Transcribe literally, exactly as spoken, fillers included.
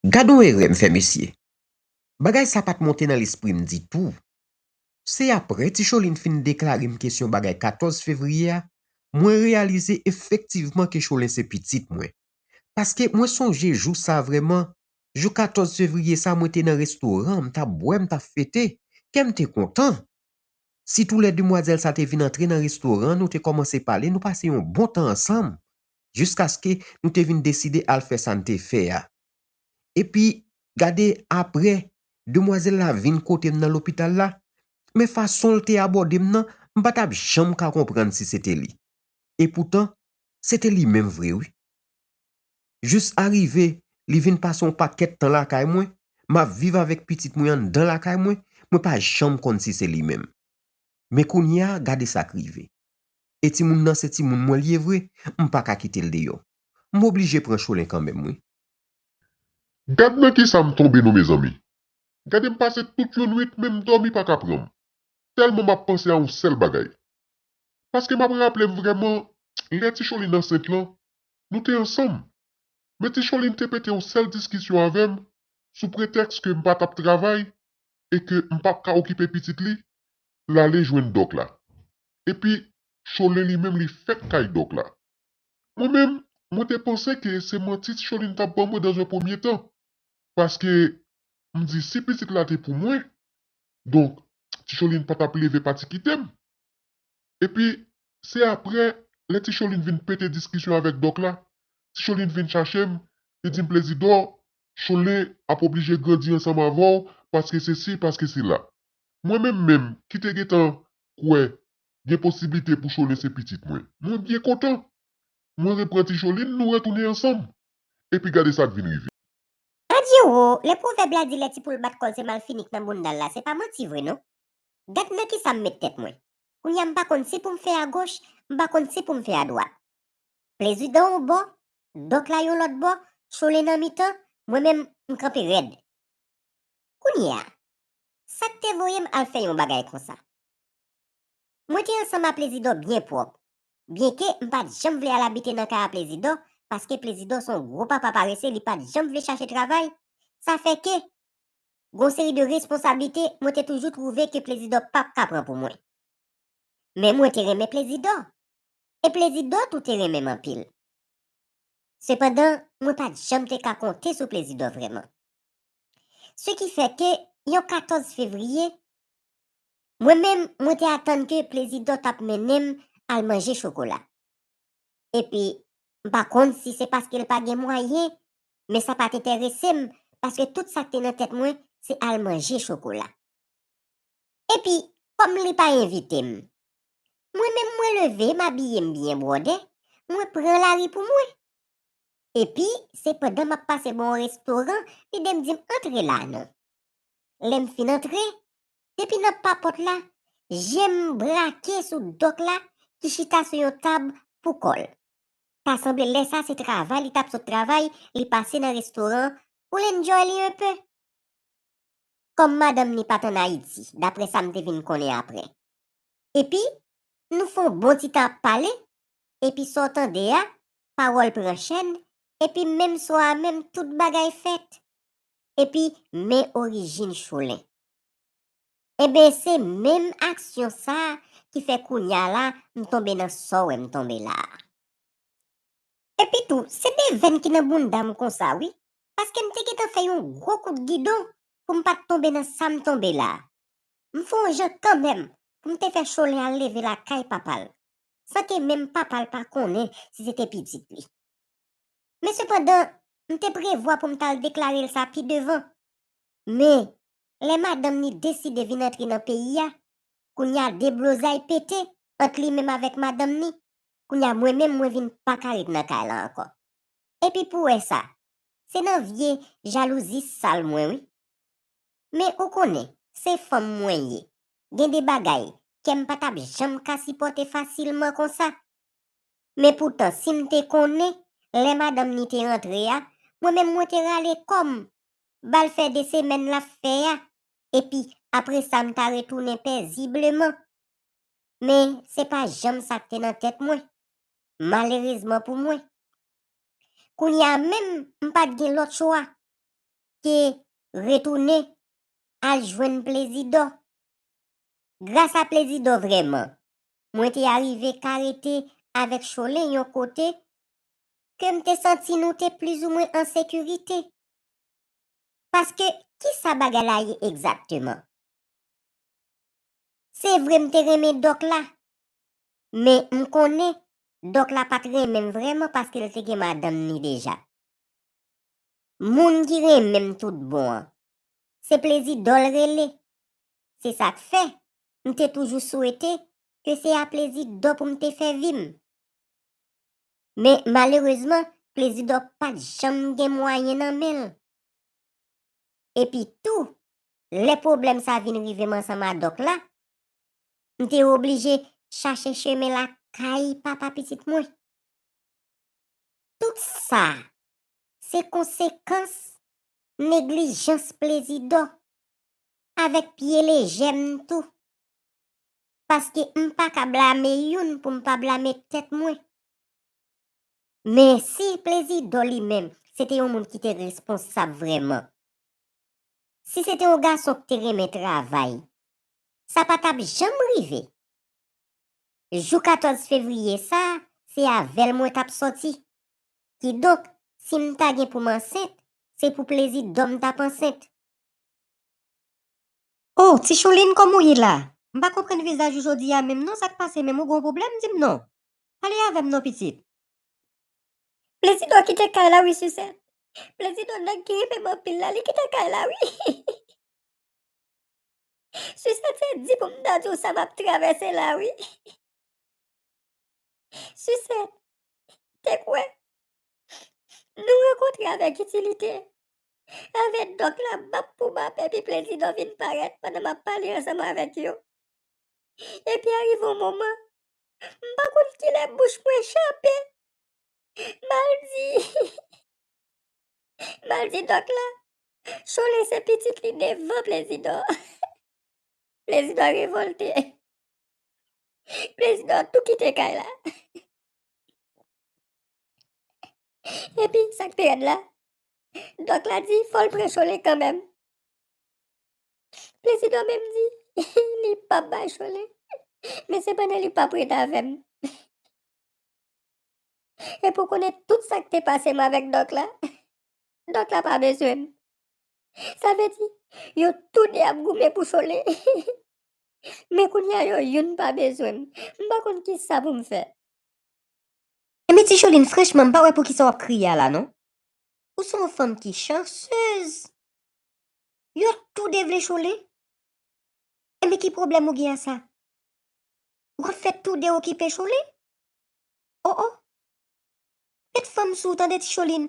Gad yon erè m fè mesye. Bagay sa pa t monte nan lespri m ditou. Se aprè Ti Cholin fin deklare m kesyon bagay katòz fevriye a, mwen reyalize efektivman ke Cholin se pitit mwen. Paske mwen sonje jou sa vrèman, jou katòz fevriye sa mwen te nan restoran, m t ap bwè, m t ap fete, kè m te kontan. Sitou lè demwazèl sa te vin antre nan restoran, nou te kòmanse pale, nou pase yon bon tan ansanm, jiskaske nou te vin deside al fè sa n te fè a. Epi, gade, aprè, demwazèl la vin kote m nan lopital la, men fason l te abòde m nan, m pa t ap janm ka konprann si se te li. Epoutan, se te li menm vre wi. Jis arive, li vin pase yon pakèt tan lakay mwen, m ap viv avèk pitit mwen anndan lakay mwen, mwen pa janm konn si se li menm. Men kounye a, gade sa k rive. E timoun nan se timoun mwen l ye vre, m pa ka kite l deyò. M oblije pran Cholin kanmenm wi. Gad nan kisa m tonbe non mezanmi. Gade m pase tout yon nwit men m dòmi pa ka pran m. Tèlman m ap panse a yon sèl bagay. Paske m ap raple m vrèman, lè Ti Cholin ansent lan, nou te ansanm. Men Ti Cholin te pete yon sèl diskisyon avè m sou pretèks ke m pa t ap travay e ke m p ap ka okipe pitit li, l ale jwenn dòk la. Epi, Cholin li menm li fèk kay dòk la. Mwen menm, mwen te panse ke se manti Ti Cholin t ap ban mwen dans un premier temps. Paske m di si pitit la te pou mwen, donk Ti Cholin pa t ap leve pati kite m. Epi, se aprè, lè Ti Cholin vin pete diskisyon avèk dòk la, Ti Cholin vin chache m, li di m Plezidò, Cholin ap oblije grandi ansanm avè w, paske sesi, paske sela. Mwen menm menm, ki te gentan kwè gen posiblite pou Cholin se pitit mwen, mwen byen kontan. Mwen repran Ti Cholin, nou retounen ansanm. Epi gade sa k vin rive. Adye wo, lè pwovèb la di lè ti poul bat kò l se malfini k nan bounda l la, se pa manti vre non. Gad nan kisa m met tèt mwen. Kounye a m pa konn si pou m fè agoch, m pa konn si pou m fè adwat. Plezidò yon bò, dòk la yon lòt bò, Cholin nan mitan, mwen menm m kanpe rèd. Kounye a, sa k te voye m al fè yon bagay konsa? Mwen te ansanm a Plezidò byen pwòp. Byenke m pa t janm vle al abite nan kay a Plezidò, paske Plezidò se yon gwo papa parese, li pa t janm vle chache travay. Sa fè ke, gon seri de responsablite, mwen te toujou twouve ke Plezidò p ap ka pran pou mwen. Men mwen te renmen Plezidò. E Plezidò tou te renmen m anpil. Sepandan, mwen pa t janm te ka konte sou Plezidò vrèman. Se ki fè ke yon katòz fevriye, mwen menm, mwen te atann ke Plezidò t ap mennen m al manje chokola. Epi, m pa konn si se paske l pa gen mwayen, men sa pa t enterese m, paske tout sa k te nan tèt mwen, se al manje chokola. Epi, kòm li pa envite m, mwen menm mwen leve, m abiye m byen bwòdè, mwen pran lari pou mwen. Epi, se pandan m ap pase bò yon restoran, lide m di m antre la non. Lè m fin antre, depi nan pa pòt la, je m brake sou dòk la ki chita sou yon tab pou kò l. Ta sanble lè sa se travay li t ap sot travay, li pase nan restoran pou l enjoy li enpe. Kòm madanm ni pa t ann Ayiti, daprè sa m te vin konnen aprè. Epi, nou fè yon bon ti tan ap pale, epi sa w tande a, pawòl pran chèn, epi menm swa a menm tout bagay fèt. Epi, men orijin Cholin. Enben, se menm aksyon sa a ki fè kounye a la, m tonbe nan sa w wè m tonbe la a. Epi tou, se devèn ki nan bounda m konsa wi, paske m te gentan fè yon gwo kout gidon pou m pa t tonbe nan sa m tonbe la a. M fè yon jan kanmenm pou m te fè Cholin al leve lakay papa l, san ke menm papa l pa konnen si se te pitit li. Men sepandan, m te prevwa pou m t al deklare l sa pi devan. Men, lè madanm ni deside vin antre nan peyi a, kounye a deblozay pete ant li menm avèk madanm ni. Kounye a mwen menm mwen vin pa ka ret nan kay la ankò. Epi pou wè sa, se nan vye jalouzi sal mwen wi. Men ou konnen, se fanm mwen ye. Gen de bagay, kè m pa t ap janm ka sipòte fasilman konsa. Men poutan, si m te konnen, lè madanm ni te rantre a, mwen menm mwen te rale kò m, ba l fè de semèn l ap fè a, epi apre sa m ta retounen pezibleman. Men se pa janm sa k te nan tèt mwen, malerezman pou mwen. Kounye a menm, m pa t gen lòt chwa. ke retounen al jwenn Plezidò. Gras a Plezidò vrèman, mwen te arive ka rete avèk Chole yon kote ke m te santi nou te plizoumwen an sekirite. Paske, kisa bagay la ye egzakteman? Se vre m te renmen Dòk la, men m konnen Dòk la pa t renmen m vrèman paske l te gen madanm ni deja. Moun ki renmen m tout bon an, se Plezidò l rele. Se sa k fè, m te toujou swete ke se a Plezidò pou m te fè vi m. Men malerezman, Plezidò pa t janm gen mwayen nan men l. Epi tou, lè pwoblèm sa vin rive m ansanm a Dòk la, m te oblije chache chemen lakay papa pitit mwen. Tout sa, se konsekans neglijans Plezidò avèk pye lejè m tou. Paske m pa ka blame youn pou m pa blame tèt mwen. Men si Plezidò li menm, se te yon moun ki te responsab vrèman. Si se te yon gason ki te renmen travay, sa pa t ap janm rive. Jou katòz fevriye sa a, se avè l mwen t ap sòti. Kidonk, si m ta gen pou m ansent, se pou Plezidò m t ap ansent. Oh, Ti Cholin, kòman w ye la? M pa konprann vizaj ou jodi a menm non, sa k pase menm, ou gen yon pwoblèm, di m non. Pale avè m non, pitit. Plezidò kite kay la wi, Sisèt. Plezidò nèg ki renmen m anpil la, li kite kay la wi. Sisèt, se di pou m ta di w sa m ap travèse la wi. Sisèt, te kwè nou rankontre avèk itilite, avè Dòk la bap pou bap, epi Plezidò vin parèt pandan m ap pale ansanm avèk yo. Epi arive yon moman, m pa konn kilè bouch mwen chape. M al di, m al di Dòk la, Chole se pitit li devan Plezidò. Plezidò revòlte. Plezidò tou kite kay la. Epi, sa k pi rèd la, Dòk la di fò l pran Chole kanmenm. Plezidò menm di li p ap bay Chole, men sepandan li p ap ret avè m. Epi w konnen tout sa k te pase m avèk Dòk la, Dòk la pa bezwen m. Sa vle di, yo tou de ap goumen pou Chole. Men kounye a yo youn pa bezwen m. M pa konn kisa pou m fè. Enben Ti Cholin, franchman, m pa wè poukisa w ap kriye a la non. Ou se yon fanm ki chansez. Yo tou de vle Chole. Enben ki pwoblèm ou gen a sa? W ap fè tou de okipe Chole? Oh oh. Met fanm sou ou tande Ti Cholin.